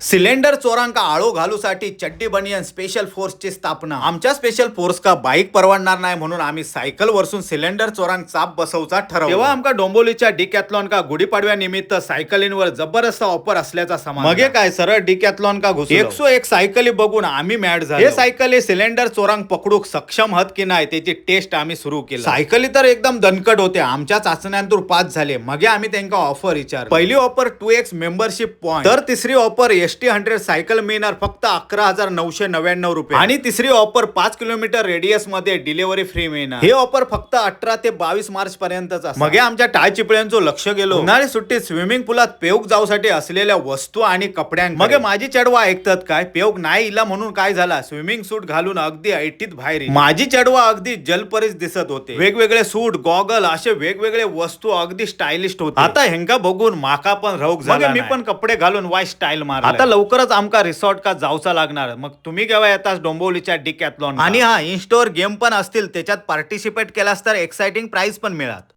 Cylinder चोरांका आळो घालूसाठी चड्डी बनियन special फोर्सची स्थापना. आमच्या स्पेशल फोर्स का बाईक परवडणार नाही म्हणून आम्ही सायकल वरसून सिलेंडर चोरांक चाप बसवचा ठरवलं. तेव्हा आमका डोंबोलीच्या डिकॅथलॉन का गुढीपाडव्या निमित्त सायकलींवर जबरदस्त ऑफर असल्याचा समज. मगे काय, सरळ डिकॅथलॉन का घुसलो. 101 सायकली बघून आम्ही मॅड झालो. हे सायकली सिलेंडर चोरांक पकडूक सक्षम हत की नाही त्याची टेस्ट आम्ही सुरू केली. सायकली तर एकदम दणकट होते. आमच्या चाचण्यांतून पास झाले. मगे आम्ही त्यांका ऑफर विचार. पहिली ऑफर 2x membership point, तर तिसरी ऑफर ST 100 cycle मिळणार फक्त 11,999 रुपये आणि तिसरी ऑफर 5 किलोमीटर रेडियस मध्ये डिलिव्हरी फ्री मिळणार. हे ऑफर फक्त 18 ते 22 मार्च पर्यंतच. मगे आमच्या टाळ चिपळ्यांचो लक्ष गेलो उन्हाळी सुट्टीत स्विमिंग पुलात पेऊक जाऊसाठी असलेल्या वस्तू आणि कपड्यां. मगे माझी चेडवा ऐकतात काय? पेऊक नाही इला म्हणून काय झाला? स्विमिंग सूट घालून अगदी ऐटीत बाहेर इली. माझी चेडवा अगदी जलपरीच दिसत होते. वेगवेगळे सूट, गॉगल असे वेगवेगळे वस्तू अगदी स्टायलिश होते. आता हेंका बघून माका पण राहूक झाला. मी पण कपडे घालून वाय स्टाईल मार. आता लवकरच आमका रिसॉर्ट का जाऊचा लागणार. मग तुम्ही केव्हा येतास डोंबिवलीच्या डिकॅथलॉन? आणि हा, इनस्टोअर गेम पण असतील. त्याच्यात पार्टिसिपेट केलास तर एक्साइटिंग प्राइस पण मिळात.